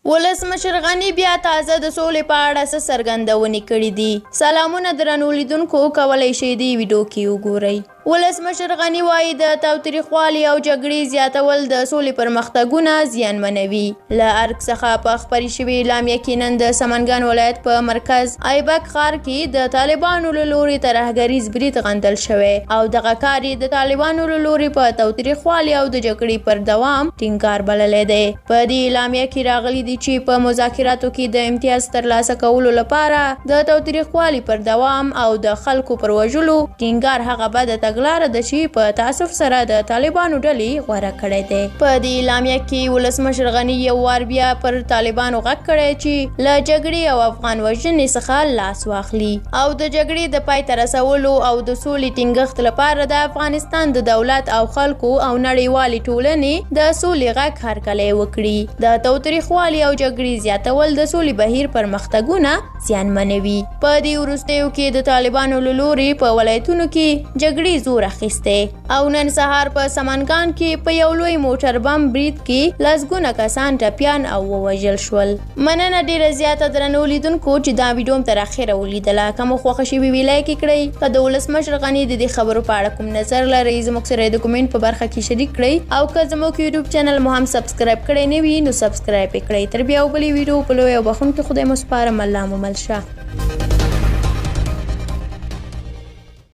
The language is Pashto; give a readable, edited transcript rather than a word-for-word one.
ولسمشر غني بیا تازه د سولې په اړه څه څرګندونې کړې دي؟ سلامونه درنو لیدونکو، کولی شئ دې ویډیو کې وګورئ. ولسمشر غني وايي، د تاوتریخوالي او جګړې زیاتول د سولې پرمختګونه زیانمنوي. له ارګ څخه په خپرې شوې اعلامیه کې نن د سمنګان ولایت په مرکز ایبک ښار کې د طالبانو له لوري ترهګریز برید غندل شوی او دغه کار یې د طالبانو له لوري په تاوتریخوالي او د جګړې پر دوام ټینګار بللی دی. په دې اعلامیه کې راغلي دي چې په مذاکراتو کې د امتیاز ترلاسه کولو لپاره د تاوتریخوالي پر دوام او د خلکو پر وژلو ټینګار هغه بده تګلاره ده چې په تاسف سره د طالبانو ډلې غوره کړی دی. په دې اعلامیه کې ولسمشر غني یو وار بیا پر طالبانو غږ کړی چې له جګړې او افغان وژنې څخه لاس واخلي او د جګړې د پای ته رسولو او د سولې ټینګښت لپاره د افغانستان د دولت او خلکو او نړیوالې ټولنې د سولې غږ هرکلی وکړي. د تاوتریخوالي او جګړې زیاتول د سولې بهیر پرمختګونه زیانمنوي. په دې وروستیو کې د طالبانو له لوري په ولایتونو کې جګړې زور اخیستی او نن سهار په سمنګان کې په یو لوی موټر بم برید کې لسګونه کسان ټپیان او ووژل شول. مننه ډیره زیاته درنو لیدونکو چې دا ویډیو هم تر اخره ولیدله. که مو خوښه شوي وي لایک یې کړئ. که د ولسمشر غني د دې خبرو په اړه کوم نظر لرئ، زموږ سره د کومنټ په برخه کې شریک کړئ او که زموږ یوټیوب چینل مو هم سبسکرایب کړی نه وي نو سبسکرایب یې کړئ. تر بیا بلې ویډیو په لوی او بخښونکي خدای مو سپارم. الله مو مل شه.